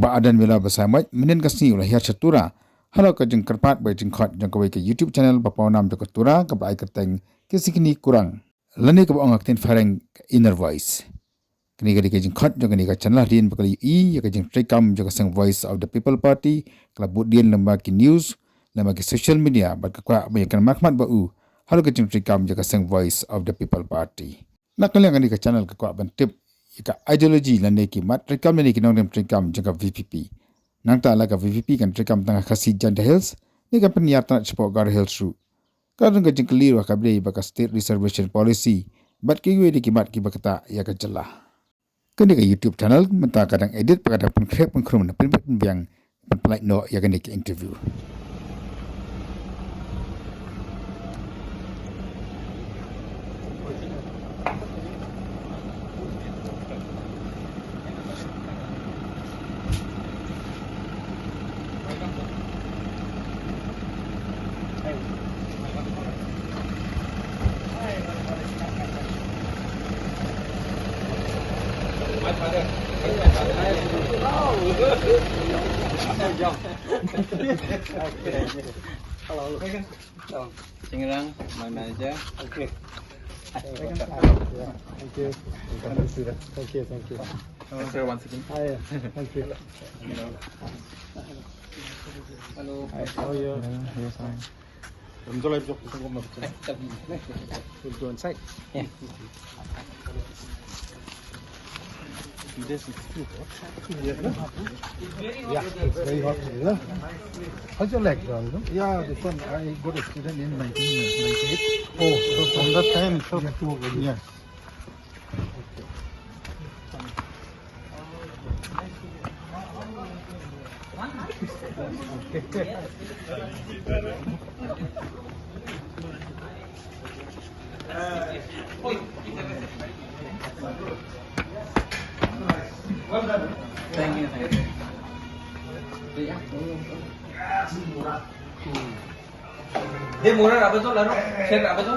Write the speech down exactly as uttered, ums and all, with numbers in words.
Bah Adan Miller Basaiawmoit mynhynnin ka sngi u la hiar sha Tura halor ka jingkyrpad bad jingkhot jong kawei ka YouTube channel ba pawnam jong ka Tura kaba ai kyrteng Ki Sikni Kurang, lane kaba ong ha ka ktien phareng ka Inner Voice. Kane ka dei ka jingkhot jong kane ka channel hadien ba ka la ïohi ïa ka jingtreikam jong ka seng Voice of the People Party, ka la bud dien lyngba ki news, lyngba ki social media, bad ka kwah ba ïa kynmaw khmat bad u halor ka jingtreikam jong ka seng Voice of the People Party. Na ka liang kane ka channel ka kwah ban tip ïa ka ideology lane ki mat treikam lane ki nongrim treikam jong ka V P P. Nangta la ka V P P kan treikam tang ha Khasi Jaintia Hills, ne kan pynïar tang shapoh Garo Hills ruh. Ka don ka jingkylli ruh ha kaba ïadei bad ka State Reservation Policy bad kiwei de ki mat kiba ktah ïa ka jylla. Kane ka YouTube channel mynta ka dang edit bad ka dang pynkhreh pynkhrum na pynbit pynbiang ban pynlait noh ïa kane ka interview. Hello. Hello. Chingrang, my manager. Okay. Thank you. Thank you. Thank you. Thank you. Thank you. Thank you. Hi. Thank you. Hello. Hi. How are you? Hello. Yes, fine. We'll go inside. Yeah. This is too hot. Yeah, it's very hot today, huh? How's your leg, John? Yeah, this one, I got accident in nineteen ninety-eight. Oh, so from that time, it's so, yeah, too, yeah. Thank you, thank you. Dia murah apa tu, lalu? Set apa tu?